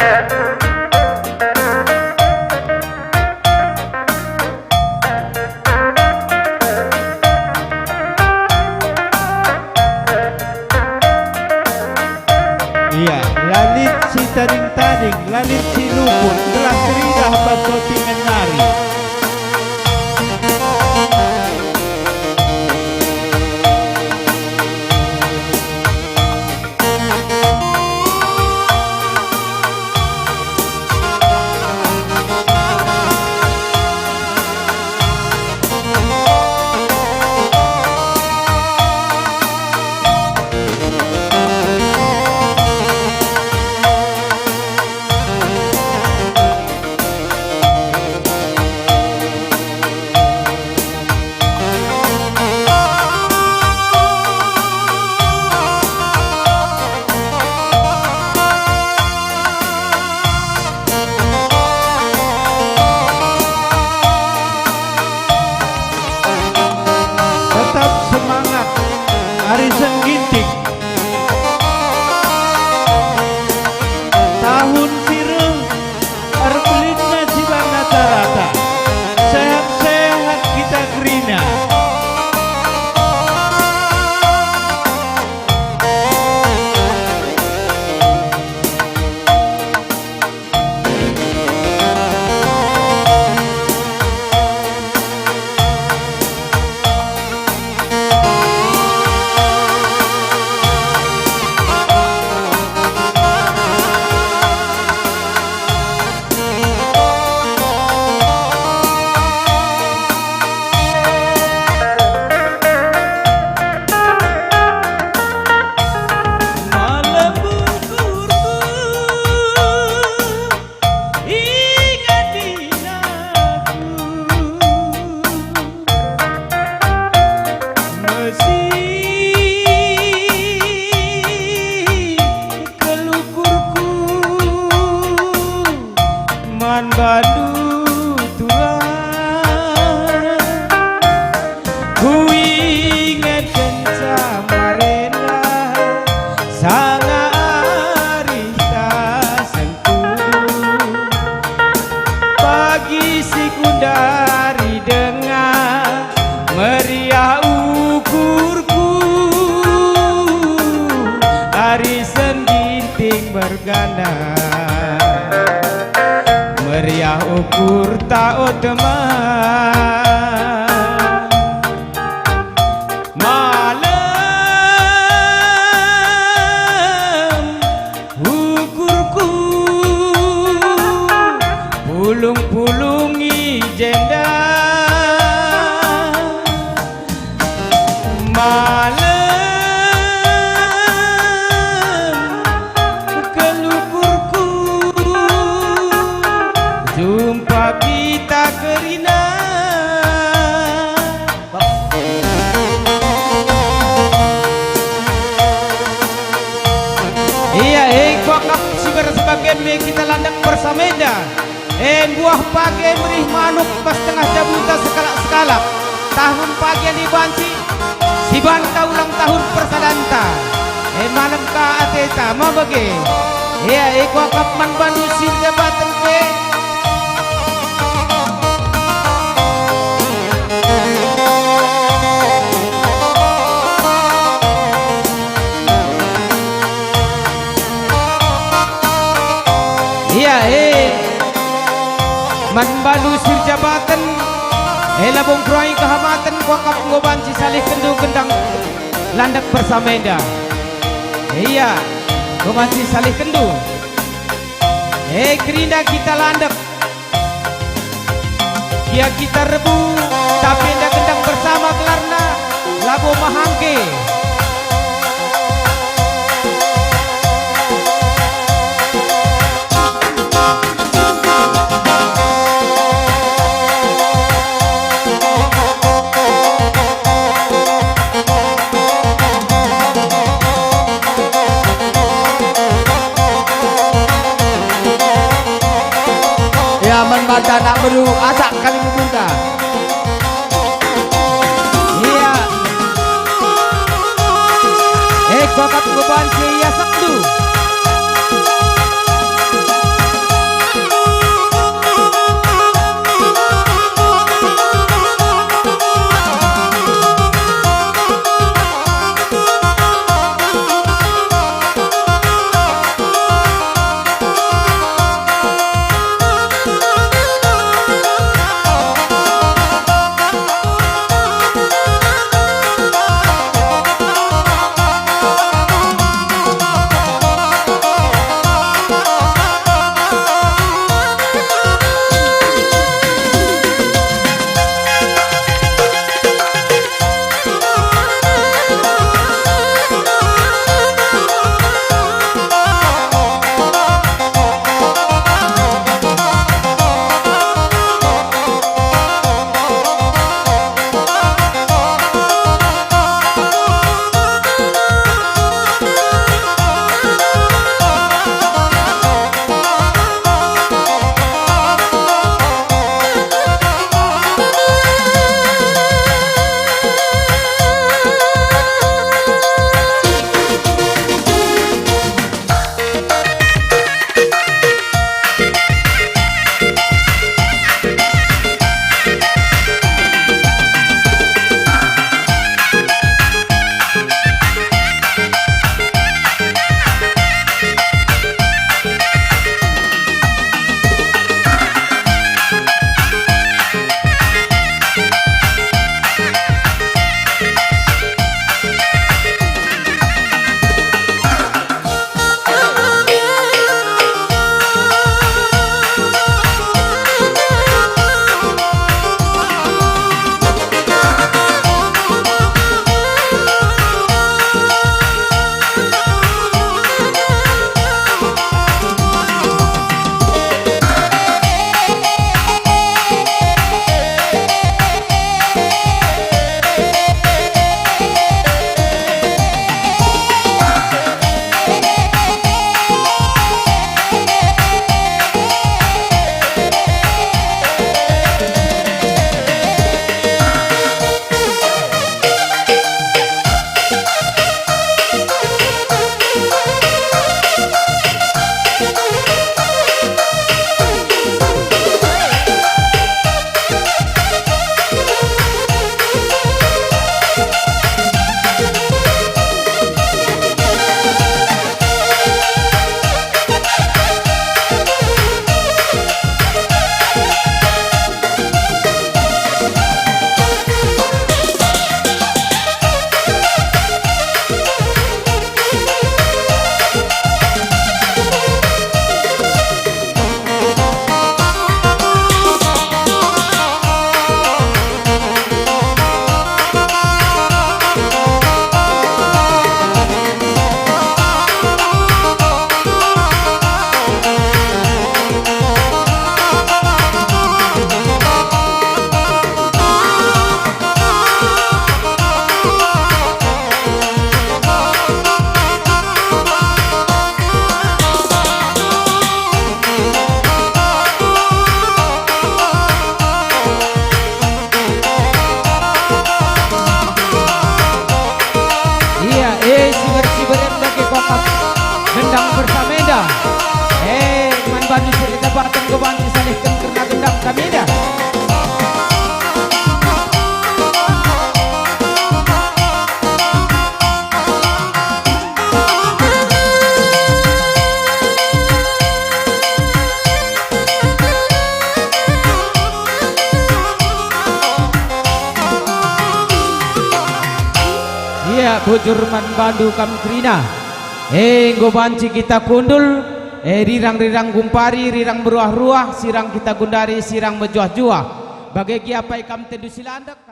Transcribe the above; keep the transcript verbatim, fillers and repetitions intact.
Ia, la lit si tading-tading, la lit si luput, gelah teridah bas kontingen nari. Tetap semangat, Ari Sengginting. Tahun si reh, erbelinna si banna tarata. Sehat-sehat kita kerina. Malem ukurku, inget aku, mesi kelukurku man bandu tuan. Kuingetkenca marenda sanga arihta sengkudu. Pagi si kundari denga meriah ukurku, Ari Sengginting bergana. Meriah ukurta, o teman. Malem ukurku, pulung-pulung i jenda. Malem kelukurku, jumpa kita kerina. Ia, e, kuakap si ber-, sebagian me kita landek bersama enda. E, mbuah page merih manuk bas tengah jabunta sekalak-sekalak. Tahun page enda banci, si banta ulang tahun persadanta. E, malem ka ateta, ma bage. Ia, e, kuakap man bandu si erjabaten pe. Ia, e. Man bandu si erjabaten, e, labo nggeluh kehamaten, kuakap enggo banci salihkenndu gendang landek bersama enda. Ia, enggo banci salihkenndu. E, kerina kita landek. Gia kita rebu, tapi enda gendang bersama gelarna, labo mahangke. Ya, man banta anak beru, asak kali mebunta. Ia. E, kuakap enggo banci iasakndu. Dapaten enggo banci salihken kerna gendang kami dah. Ia bujur man bandu kam kerina. E, enggo banci kita kundul, e, rirang-rirang gumpari, rirang meruah-ruah, sirang kita gundari, sirang mejuah-juah. Bage gia pe kam tendu si landek.